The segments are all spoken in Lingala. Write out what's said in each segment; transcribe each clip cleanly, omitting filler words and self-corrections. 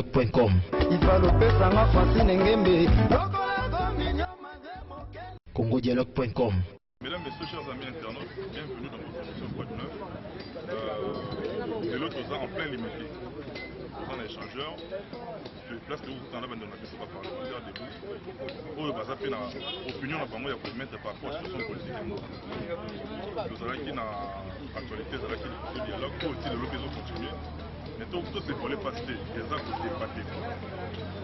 congodialogue.com. Congodialogue.com. Mesdames, Messieurs, chers amis internautes, bienvenue dans votre émission Quoi de Neuf. Euh, lelo toza en plein limité. Toza na échangeur, place tokokutana na bandeko na biso ba parlementaire debout oyo baza mpe na opinion na bango ya komettre par rapport à situation politique ya mboka. Tozalaki na actualité ezalaki liboso dialogue oyo ti lelo mpe ezocontinue mais tosepole mpasi te eza kodebate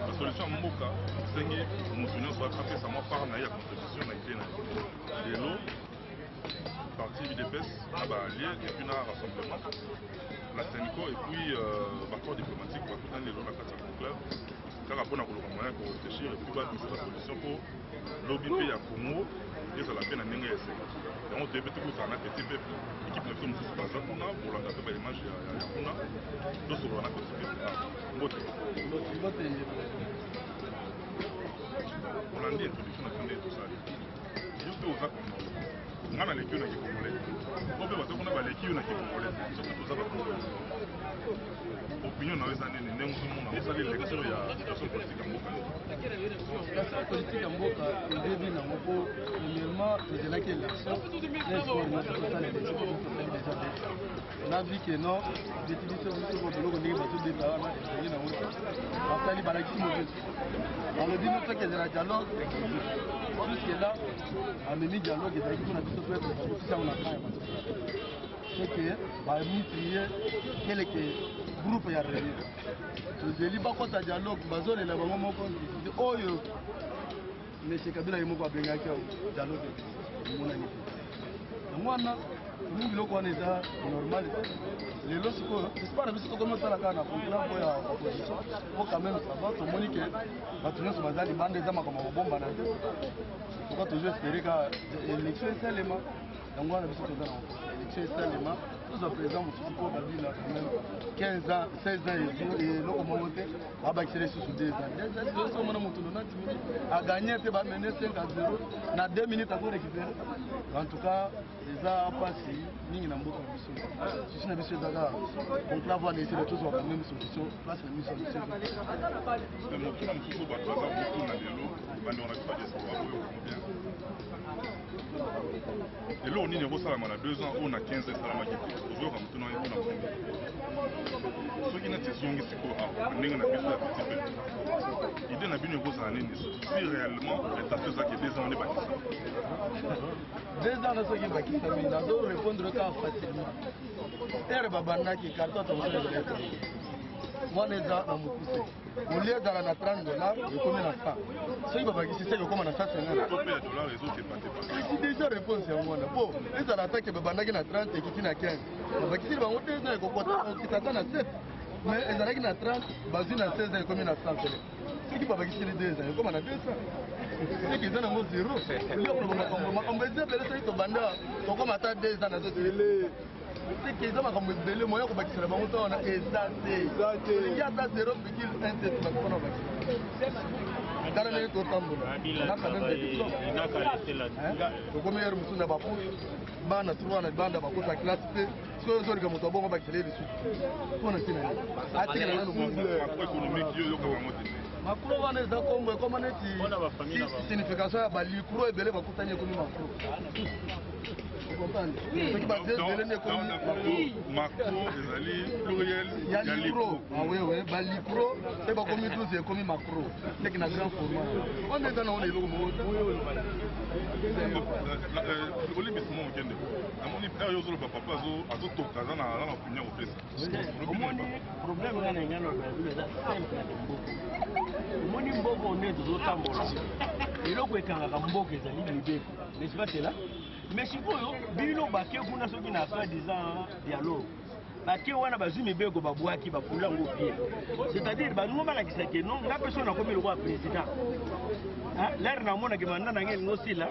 basolution ya mboka esengi moto nyonso apesa mwa part na ye ya contribution na idée na ye. Lelo parti UDPS na ba alliés et puis na rassemblement la CENCO et puis euh, ba corps diplomatique bakutani lelo na kati ya conclave kaka mpona koluka moyen ya koréfléchir et puis babimisa basolution mpo lobi mpe ya Congo ezala mpe na ndenge ya esengo. Yango toyebi tokutana na petit peuple, équipe na biso mosusu baza kuna kolanda mpe baimage ya kuna, tosolola na petit peuple. Ah, mbote. Mbote. Olandi introduction na biso ndenge tosali. Yo mpe oza congolais, nga naleki yo na kicongolais te, po mpe bato kuna baleki yo na kicongolais te, biso toza ba congolais. Opinion na yo eza nini ndenge ozomona osali lecture ya situation politique ya mboka lelo? Situation politique ya mboka ebebi nango mpo premièrement tozelaki élection na espoir nyonso tosala élection mpo tosali déjà beta. On a vu que non, beti biso biso po biloko ndenge bazobeta wana ezali nango te, basali balakisi mauvaise foi. Balobi no soki ezala dialogue, jusque là amemi dialogue ezalaki mpona biso peuple, bakotisi yango na camp ya bato, c'est que bamitrie keleke groupe ya réunion tozeli bakota dialogue, bazolela bango moko oyo Monsieur Kabila ye moko abengaki yango dialogue, emonani te. Yango wana tomoni biloko wana eza normal te. Lelo sikoyo espoir na biso tokomi osala kaka na conclave oyo ya opposition po quand même ça va, tomoni ke bato nyonso baza libanda, eza makambo ya kobombana te. Toka toujours espérer kaka élection esalema. Yango wana biso toza na élection esalema, tozwa président mosusu mpo Kabila quand même 15 ans, 16 ans eloko moko te, babakisela lisusu 2 ans. 2 ans tozomona moto 90 minutes aganye te, bamene 5 à 0 na 2 minutes ako récupérer. En tout cas eza mpasi mingi na mboka na biso. Souci na biso eza kaka conclave wana esila, tozwa quand même solution place na biso. Motuna mosusu bato baza kotuna lelo, bandeko na biso ya diaspora, boyokango bien, eloko nini ekosalama na 2 ans oyo na 15 ans esalamaki te? Ozoyoka motuna wana mpona kongo soki neti ezongi sikoyo awa ndenge na biso ya petit peuple, idée na bino ekozala nini si réellement intention ezalaki 2 ans wana ebakisama? 2 ans na soki ebakisami, nazo répondre kaka facilement. Ere babandaki carton tomoso ezalaki wana, eza na mokuse, olie ezala na 30 dollar, ekomi na 100. Soki babakisi seke ekoma na 150. To mpe ya dollar ezotepatepa. Kasi déjà réponse yango wana, po ezala atake babandaki na 30, ekiti na 15, babakisili bango 2 ans, ekokita ata na 7. Mais ezalaki na 30, bazwi na 16 ans, ekomi na 100. Sele soki babakisili 2 ans, ekoma na 200, seke eza nango 0. Olia makambo, makambo eza ebele. Soki tobanda tokoma ata 2 ans, nazosele seke eza makambo ebele. Moya kobakisela bango to wana eza te, olingi ata 0,17 bato mpona kobakisela. Tala ndenge totambola na quand même des diplômes, tokomi heure mosusu na bapoche, bana tro wana banda bakota classe te. Soki ozolika moto abongo, bakisela ye lisusu mpona ntina nini? Atikela nanu. Économique yo yoka bango te. Macro wana eza kombo ekoma neti signification ya balicro ebele bakutani, ekomi macro. Comprendre, soki baza ebele nde ekomi macro, ezali pluriel. Ya licro. Ah oui oui, balicro se bakomi 12, ekomi macro, seki na grand format wana eza nango na eloko moko. Olimbisi mo okende, namoni oyo ozoloba, papa azotoka, aza na opinion kopesa. Omoni, problème nga na ngai na bino eza simple. Mboka, omoni mboka nde tozotambola, eloko ekangaka mboka ezali mibeko, n'est-ce pas cela? Mais sikoyo bino bake kuna, soki na soi disant dialogue, bake wana bazwi mibeko, babwaki, bafula yango bien, c'est-à-dire balingo balakisa ke non, nga mpe so nakomi lokola président, l'heure namonaki mandat na ngai elingi osila,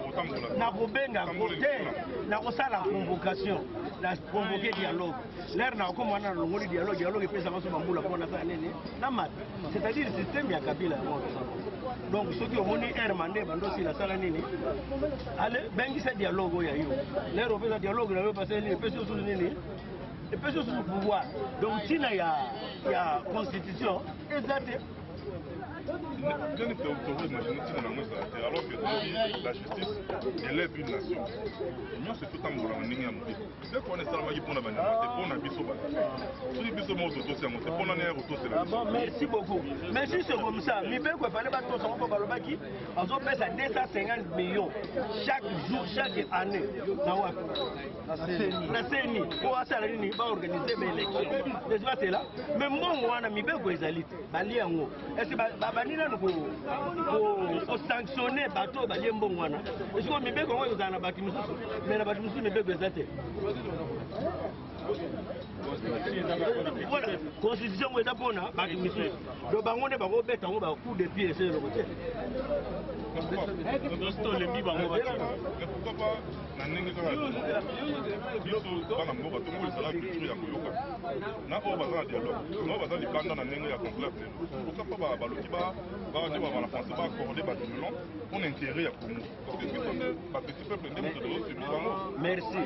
nakobenga te, nakosala convocation, na convoquer dialogue. L'heure nakokoma wana, nalongoli dialogue. Dialogue epesaka so bambula mpo nasala nini na mata, c'est-à-dire système ya Kabila yango tosala. Donc soki omoni heure mandat ebandi osila, asala nini? Ale bengisa dialogue oyo ya yo. L'heure opesa dialogue na yo, paseli epesi osusu nini? Epesi osusu pouvoir. Donc ntina ya ya constitution eza te. Ndenge tokoimagine ntina nango ezala te, alors que toyebi la justice élève une nation. Nyonso etotambola na ndenge ya mobeko. Mibeko wana esalamaki mpona banyama te, mpona biso bato. Soki biso moko totosi yango te, mpona nini kotosela biso? Bon, merci beaucoup. Mais si c'est comme ça, mibeko efale batosa yango, mpo balobaki bazopesa 250 millions chaque jour, chaque année na wapi? Na CENI, mpo asala nini? Baorganize baélection, n'est-ce pas cela? Mais mbongo wana, mibeko ezali te, balie yango. Est-ce babandi nanu kosanctionne bato oyo balie mbongo wana? Esiko mibeko yango ekozala na bato mosusu, mais na bato mosusu mibeko eza te. Voilà, constitution yango eza mpona bato misusu, donc bango nde bakobeta yango ba coup de pied, ese eloko te. Tolembi bango. Mais pourquoi pas na ndenge kaka biso bana mboka tongo ezala culture ya koyoka na oyo baza na dialogue, na oyo baza libanda na ndenge ya conclave lelo? Pourquoi pas baloki nde babana français baaccorde bato violon mpona intérêt ya Congo? Parce que biso nde bapetit peuple nde moto tozosubisa yango. Merci.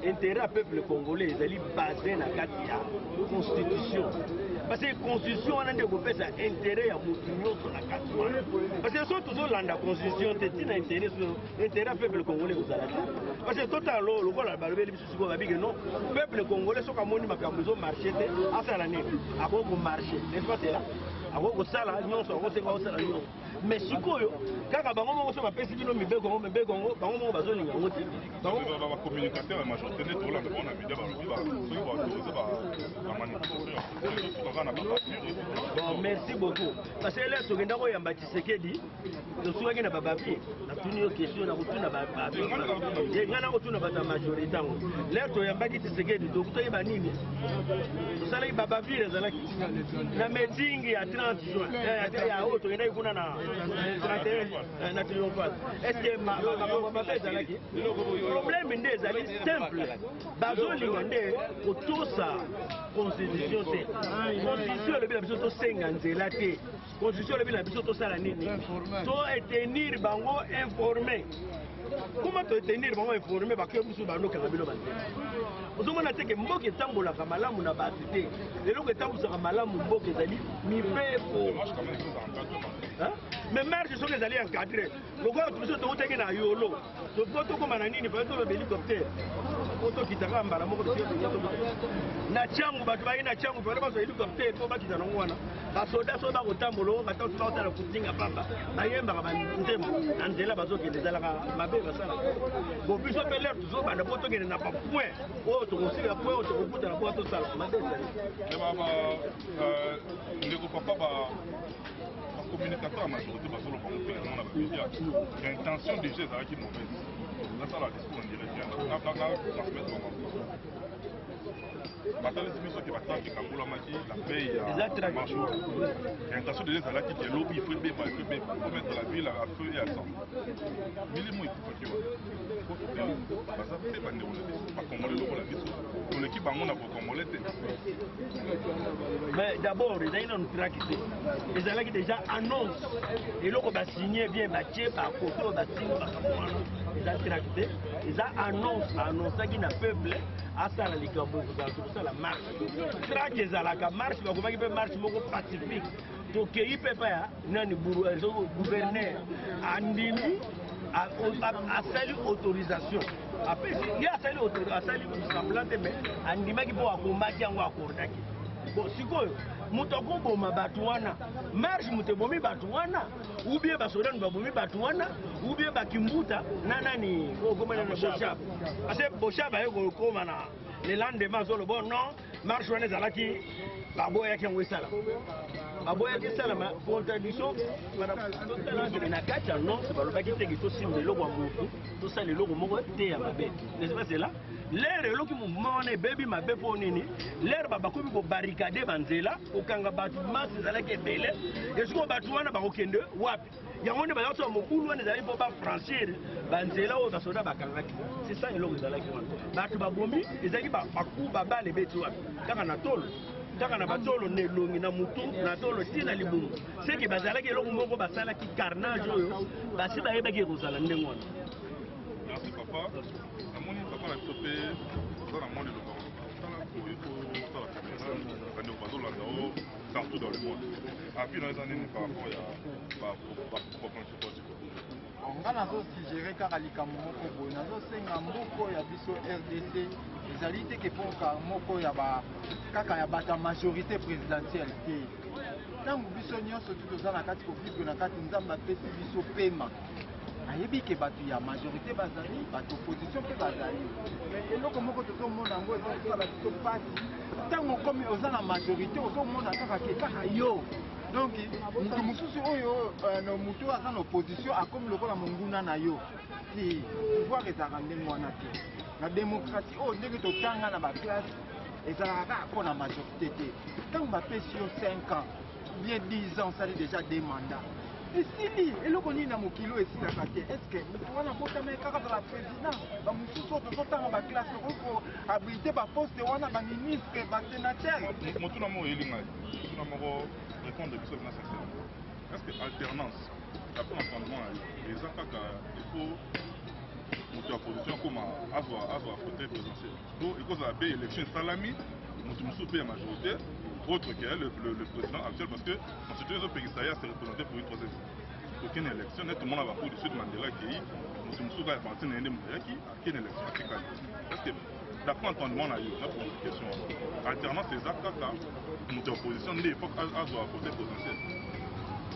Intérêt ya peuple congolais ezali basé na kati ya constitution, parce que constitution wana nde ekopesa intérêt ya motu nyonso na kati wana. Parce que soki tozolanda constitution te, ntina intérêt, so intérêt ya peuple congolais ekozala te. Parce que totala lokola balobeli biso sikoyo, babike non, peuple congolais soki amoni makambo ezomarche te, asala nini? Akoki komarche, n'est-ce pas cela? Akoki kosala nyonso, akosenga kosala nyonso. Mais sikoyo kaka bango moko so bapesi bino mibeko yango, mibeko yango bango moko bazolinga yango te. Bacommunicateur ya majorité nde tolanda bango na media, balobi soki baautorise bamanifestation ezosuka kaka na babavure. Bon, merci beaucoup. Parce que lelo tokenda koyamba Tshisekedi, tosukaki na babavure. Natuni yo question, nakotuna ngai, nakotuna bato ya majorité yango. Lelo toyambaki Tshisekedi, tokutaki banini? Tosalaki babavure, ezalaki na meeting ya 30 juin ya oyo tokendaki kuna na 31 na Triomphal. Est ce que makambo mabe ezalaki? Problème nde ezali simple, bazolinga nde kotosa constitution te. Constitution elobi na biso tosenga nzela te. Constitution elobi na biso tosala nini? To etenir bango informé. Comment toetenir bango informé? Bakoyo biso bandokanga bino banzela. Ozomona te ke mboka etambolaka malamu na bato te. Eloko etambusaka malamu mboka ezali mibeko. Mais marche soki ezali encadré, lokola biso toutaki na Yolo, po tokóma na nini, pale toloba hélicoptère po tokitaka mbala moko na Tshangu. Bato bayi na Tshangu, pale bazwa hélicoptère po bakita nango wana. Basoda soki bakotambola oyo, bato bakosala kutinga pamba, bayembaka banzembo na nzela, bazokende, ezalaka mabe basalaka. Bo biso mpe lere tozobanda po tokende na bapoint oyo tokosila, point oyo tokokutana po tosala mabe ezali. Ndeko papa, bacommunicateur ya majorité bazoloba ngo mpe yango na bamédia, intention déjà ezalaki mauvaise. Nasala discours en direct na transmettre bango. Batalisi biso ke batanke ekabulamaki la veille ya marche wana. Intention déjà ezalaki ke lobi il faut ebeba, il faut ebeba, il faut mettre la ville à feu et à sang. Milimo ekufaki wana, baza mpe bandeko na biso, bacongolais lokola biso, toleki bango na bocongolais te. Mais d'abord ezalaki nanu tract te, ezalaki déjà annonce. Eloko basigne bien, batie bakoto oyo basingi makambo wana, eza tract te, eza annonce. Baannonsaki na peuple asala likambo ekozala, tokosala marche. Tract ezalaka marche, bakomaki mpe marche moko pacifique. Tokei mpe epai ya nani, gouverneur andimi, asali autorisation, apesi ye, asali asali semblant te, mais andimaki mpo akomaki yango, akordaki. Bon, sikoyo moto akoboma bato wana, marche moto ebomi bato wana, ou bien basodani babomi bato wana, ou bien bakimbuta na nani okomana na Boshab? Parce que Boshab aye kokoma na le lendemain, azoloba non, marche wana ezalaki, baboyaki yango esala, baboyaki esalama. Contradiction na kati ya annonce. Balobaki teke tosimba eloko ya motu, tosala eloko moko te ya mabe, n'est-ce pas cela? Lere eloki mouvement wana ebebi mabe mpo nini? Lere bakomi kobarricade banzela, kokanga bato, masse ezalaki ebele. Esikoyo bato wana bakokende wapi? Yango nde bazalaki mobulu wana, ezalaki mpo bafranchir banzela oyo basoda bakangaki. C'est ça eloko ezalaki wana. Bato babomi ezalaki baku, babale ebeti wapi? Kaka na tolo, kaka na batolo, na elongi, na mutu, na tolo, ntina libumu. Seke bazalaki eloko moko, basalaki carnage oyo basi bayebaki ekozala ndenge wana. Merci papa. Namoni papa na biso mpe oza na mwa liloba. boye po osala caméra, bandeko bazolanda yo partout dans le monde. Avis na yo eza nini par rapport ya ba Nga nazo suggere kaka likambo moko boye, nazosenga mboka oyo ya biso rdc ezali te ke mpoka moko ya ba kaka ya bato ya majorité présidentielle te. Ntango biso nyonso tu toza na kati kovivre na kati, Nzambe apesi biso pema, ayebi ke bato ya majorité bazali, bato opposition mpe bazali. Mais eloko moko tozomona yango eza kosala biso mpasi, ntango okomi oza na majorité, ozomona kaka ke kaka yo. Donc mutu mosusu oyo mutu oyo aza na opposition akomi lokola monguna na yo. Te, pouvoir ezalaka ndenge wana te. Na démocratie oyo ndenge totanga na baclasse, ezalaka kaka mpo na majorité te. Ntango bapesi yo 5 ans ou bien 10 ans, osali déjà deux mandats, esili. Eloko nini na mokili oyo esilaka te? Est ce que motu wana abotama ye kaka azala président? Bamosusu oyo tozotanga baclasse okoki koabrite baposte wana, baministre, basénateur. Motuna moko oyeli ngai, motuna moko, répondre biso na sincèrement: est ce que alternance, d'après entendement na yo, eza kaka il faut moto ya opposition akoma azwa fauteuil présidentiel, to ekozala mpe élection esalami, moto mosusu mpe ya majorité autre que le président actuel, parce que constitution ezopekisa ye ase représenter pour une troisième fois, tokende élection nde tomona baAfrique du Sud, Mandela akei, moto mosusu kaka ya parti na ye nde moto ayaki, akende élection, atikali. Est ce que d'après entendement na yo, na question wana, alternance eza kaka moto ya opposition nde il faut azwa fauteuil présidentiel?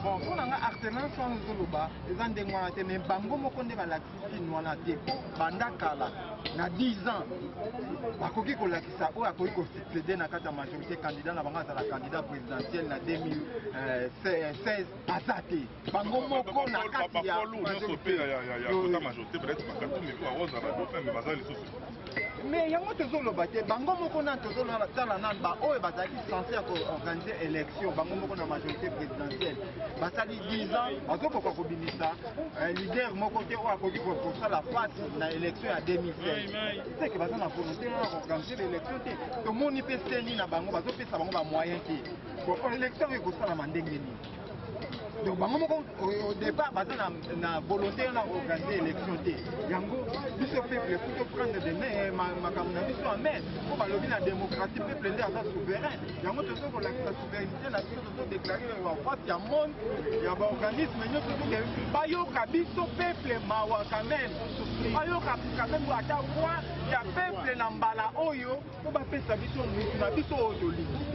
Bon, mpo na nga, alternance wana ozoloba eza ndenge wana te. Mais bango moko nde balakisi signe wana te, mpo banda kala na 10 ans bakoki kolakisa oyo akoki kosuccéder na kati ya majorité, candidat na bango azala candidat présidentiel na 2016, aza te. Bango moko na kati ya nyonso mpe ya kota majorité, peut-être baKatumbi mpe bakozala dauphin, mais baza lisusu. Mais yango tozoloba te. Bango moko nani tozotala nani, baoyo bazalaki censé ya koorganiser élection, bango moko na majorité présidentielle basali 10 ans, bazokoka kobimisa leader moko te oyo akoki kosala face na élection ya 2016. C'est que baza na volonté wana koorganiser l'élection te. Tomoni mpe CENI na bango bazopesa bango bamoyen te. Bon, élection ekosalama ndenge nini? Donc bango moko au départ baza na volonté wana koorganiser élection te. Yango biso peuple faut toprendre de main makambo na biso en main, mpo balobi na démocratie peuple nde aza souverain. Yango tozo kolakisa souveraineté na biso, tozodéclare face ya monde, ya baorganisme nyonso, toke bayoka biso peuple mawa quand même, bayoka quand même ata voix ya peuple na mbala oyo, mpo bapesa biso mutu na biso oyo tolingi.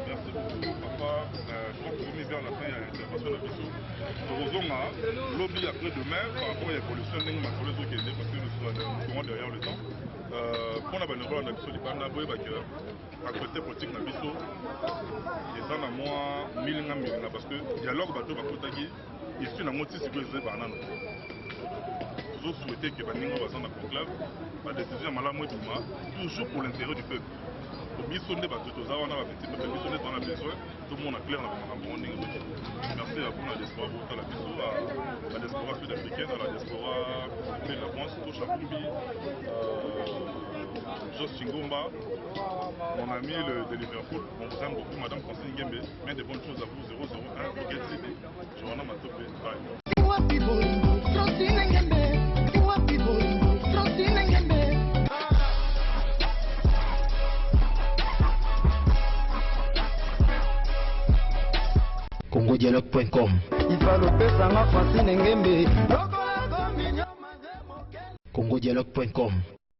Merci beaucoup, papa. Je crois que tokomi vers la fin ya intervention na biso. Tokozonga lobi, après demain, par rapport ya évolution ndenge masolo ezokende, parce que nous sommes derrière le temps. Mpona bandeko na biso libanda, boyeba ke actualité politique na biso eza na mwa milinga milinga, parce que dialogue bato bakotaki issue nango ti sikoyo ezebaka nano. Tozosouhaite ke baninga baza na conclave, badécision ya malamu ebima, toujours pour l'intérêt du peuple. Biso nde bato toza wana, bapetits peuple, biso nde toza na besoin tomona clair na bamakambo ngo ndenge ezokende. Merci à vous na diaspora botala biso, la diaspora sud africaine, la diaspora de la France, Tosha Kumbi, Jos Chingomba, mon ami le, de Liverpool, on vous aime beaucoup. Madame Francine Ngembe, bien de bonnes choses à vous, 001 Get City, Joanna Matope, bye. Wapi bolingo, Francine Ngembe? Wapi bolingo, Francine Ngembe? congodialogue.com. Ifalopesanga Francine Ngembe. congodialogue.com.